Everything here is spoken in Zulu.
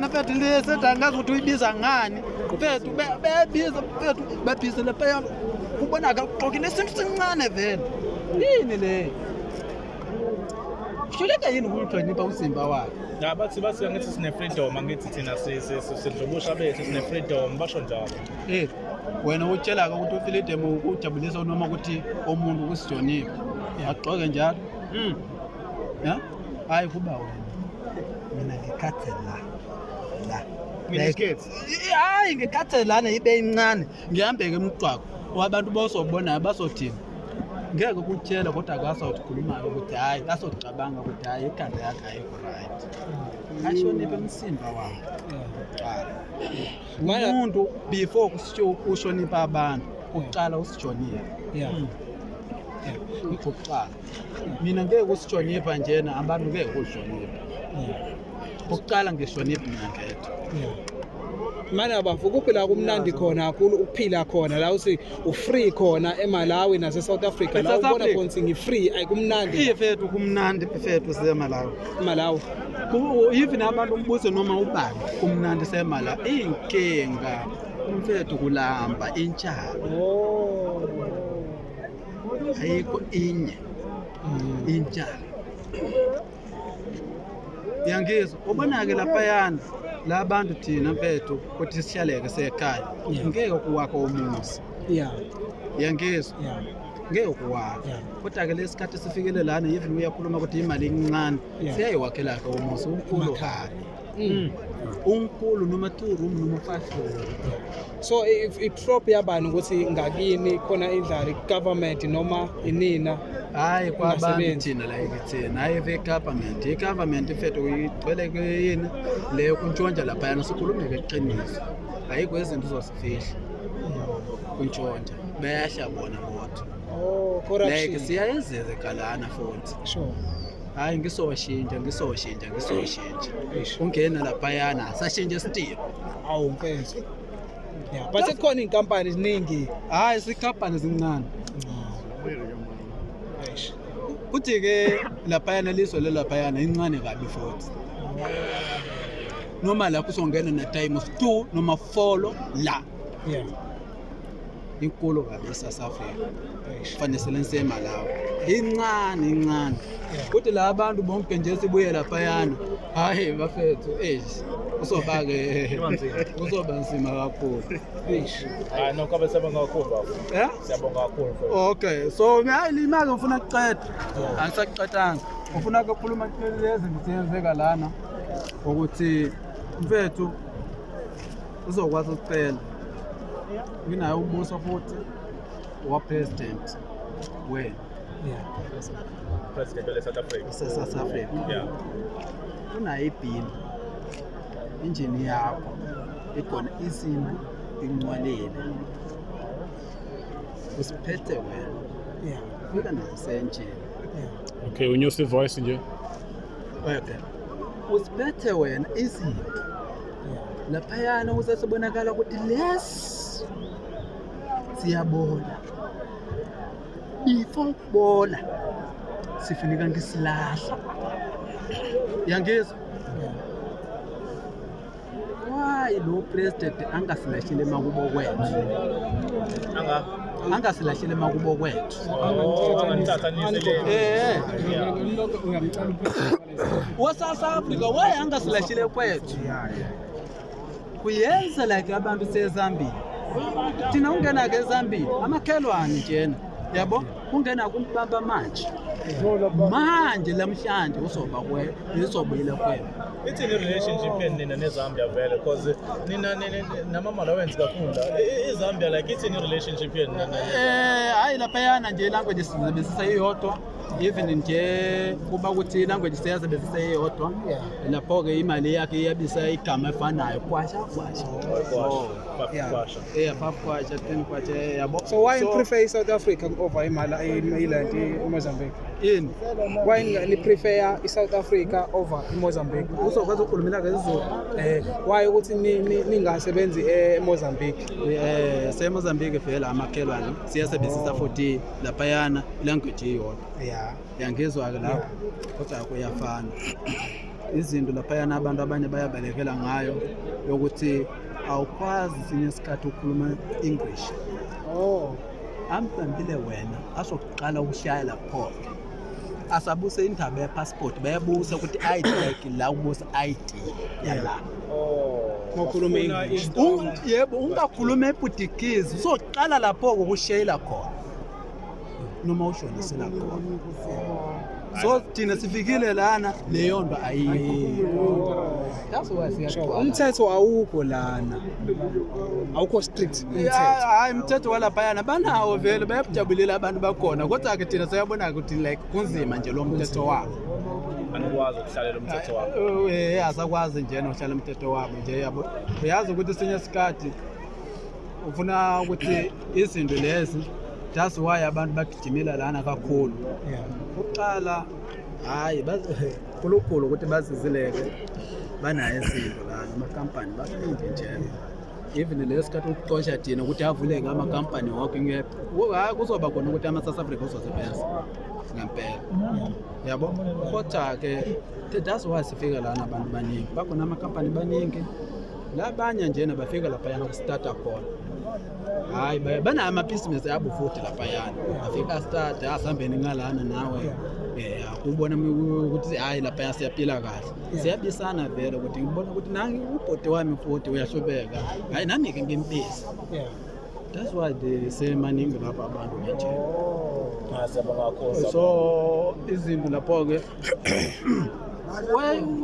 laphayana mfethu, lesethi angazi ukuthi uyibiza ngani mfethu, bebiza mfethu, babhize laphayana, ubonaka ugqokile isinto sincane vele. Yini le? Hluleka yini ukuhlonipha umzimba wakhe? Ya, bathi angithi sine-freedom, angithi thina sidlubusha bethu sine-freedom, basho njalo. Eh, wena utshela-ke ukuthi ufreedom ukujabulisa noma ukuthi umuntu ukusijonipha agqoke njalo. Ya, hayi, kuba wena, mina ngikhathe la la. Mina Like, isiketi? Hayi, ngikhathe lana ibe incane, ngihambeke emgwaqo, abantu bosobonayo basothini? Ngeke kutshela, kodwa kasokhuluma-ke ukuthi hhayi, kasocabanga ukuthi hhayi, ikhanda yakhe ayikho right. Ahloniphe umsimba wakhe kuqala umuntu before ushonipha abantu, uqala usijoniphe kuqala. Mina ngeke usijonipha njena, abantu ngeke kuhlonipha. Ukuqala ngihloniphe mina ngedwa. Mana bafu, kuphi la kumnandi khona kakhulu ukuphila khona, la uthi u-free khona eMalawi nase-South Africa, la E-South ubona Africa? khona ukuthi ngi-free, ayikumnandi? Iye fethu, kumnandi fethu sisemalawi. eMalawi. Even abantu umbuzo noma ubani, kumnandi semalawi. Inkinga umfethu kulamba intshalo. Ayikho inye intshalo, yangizwa? Ubona-ke laphayana la bantu, thina mfethu kuthi sihlaleke sekhaya, ngeke kuwakho umuzi. Yangizwa? Ngeke kuwakho. Kodwa-ke lesikhathi sifikele lana, even uyakhuluma ukuthi imali incane, siyayiwakhela-ke umuzi umkhulu. Emakhaya. Umkhulu, noma two room noma five room. So if i-prop yabani ukuthi ngakini khona indlala, i-government noma inina? Hayi, kwabantu. Ungasebenzi. Thina la kithina, hayi i-government. I-government mfethu igcwele kuyini leyo kuntshontsha laphayana. Sikhulume-ke iqiniso, ayikho izinto uzozifihla, kuntshontsha, bayahla bona bodwa. Oh, Like corruption. siyayenzeka kalana futhi. Hayi, ngisoshintsha, ngisoshintsha, ngisoshintsha. Eish. Ungena laphayana, sashintsha isitilo. Awu mfethu, yeah, but sekukhona iy'nkampani eziningi. Hayi, sikhampani zincane. Eish. Kuthi-ke laphayana lizwe lelaphayana incane kabi futhi, noma lapho uzongena na times two noma four la. Inkulu kabi e-South Africa. Eish. Kufanele sebenzise Malawi, incane, incane. Kuthi la abantu bonke nje sibuye laphayana, hayi bafethu, eish, usoba-ke kuzoba nzima kakhulu. Eish. Hayi nokho, abe siyabonga kakhulu baba. Yeah? Siyabonga kakhulu mfowethu. Okay, so hayi, limake, ngifuna kuqeda, angisaqedanga, ufuna ukukhuluma lezi zinto ziyenzeka lana ukuthi mfethu uzokwazi ukucela, nginayo umbuso futhi wa-president wena. President wale South Africa. Wase-South Africa. Unayo ibhili, injini yakho ikhona, izinto incwalile, usiphethe wena. Fika nasenjini. Okay, unyusa ivoice nje. Okay, usiphethe wena izinto laphayana, kusasibonakala ukuthi lesi siyabona, before kubola sifuneka ngisilahla, yangizwa? Why lo president angasilahlile emakubo kwethu? Anga Angasilahlile emakubo kwethu. Oh, anganithathanisi le. Eh, wa-South Africa, why angasilahlile kwethu? Kuyenza like abantu sezambia, thina ungena-ke ezambia, amakhelwane njena yabo, ungena kumbamba manje manje lamhlanje uzoba kwe izobuyela kwena. Ithini i-relationship yenu nina neZambia vele? Because nina nama-Malawians kakhulu la. IZambia, like, ithini i-relationship yenu nina? Eh, hayi, laphayana nje language sizebenzisa iyodwa, even nje kuba ukuthi language siyasebenzisa iyodwa. Lapho-ke imali yakhe iyabisa igama efanayo, kwacha, kwacha. Kwacha, kwacha. Yeah, 5 kwacha, 10 kwacha, yabo. So why so, prefer i-South Africa over iland iMozambique? Ini? Why ni prefer i-South Africa over iMozambique? Uzokwazi ukukhulumela ngesiZulu. Why ukuthi ningasebenzi eMozambique? Eh, seMozambique vele amakhelwane, siyasebenzisa futhi laphayana language iyodwa. Yangizwa-ke lapho, kodwa kuyafana. Izinto laphayana abantu abanye bayabalekela ngayo yokuthi awukwazi sinye isikhathi ukukhuluma English. Oh. Ambambile wena asokuqala ukushaya lapho-ke, asabuse indaba ye-passport, bayabusa ukuthi ID like la ubusa ID yala. Ngokhuluma Bafuna English. Yebo, ungakhuluma ePutukezi, uzoqala lapho-ke ukushayela khona noma ushonisela khona. So thina sifikile lana, leyo nto ayikho. That's why siyagcwala. Umthetho awukho lana. Awukho strict umthetho. Hayi, umthetho walaphayana banawo vele, bayabujabulela abantu bakhona, kodwa-ke thina siyabona ukuthi like kunzima nje lo mthetho wabo. Anikwazi ukuhlalela umthetho wakho. Asakwazi nje nokuhlala umthetho wabo nje, yabo. Uyazi ukuthi esinye isikhathi ufuna ukuthi izinto lezi, that's why abantu bagijimela lana kakhulu. Kuqala hhayi, kulukhulu ukuthi bazizileke, banayo izinto lana, amakampani baningi nje. Even leyo sikhathi ukuxosha thina ukuthi avuleke amakampani wonke, ngeke, hhayi, kuzoba khona ukuthi ama-South Africa uzosebenza ngempela, yabo. Kodwa-ke that's why sifika lana, abantu baningi bakhona, amakampani baningi. Labanye njena bafika laphayana kustarta khona, hhayi, banayo amabhizinisi abo futhi laphayana, afika start asihambeni ngalana nawe akubona ukuthi hhayi, laphaya siyaphila kahle, siyabisana vele ukuthi ngibona ukuthi nangi ubhoti wami futhi uyahlubeka, hhayi, nami-ke ngimpisi. That's why they say maningi lapha abantu nje. Ah, siyabonga kakhulu. So izinto lapho-ke.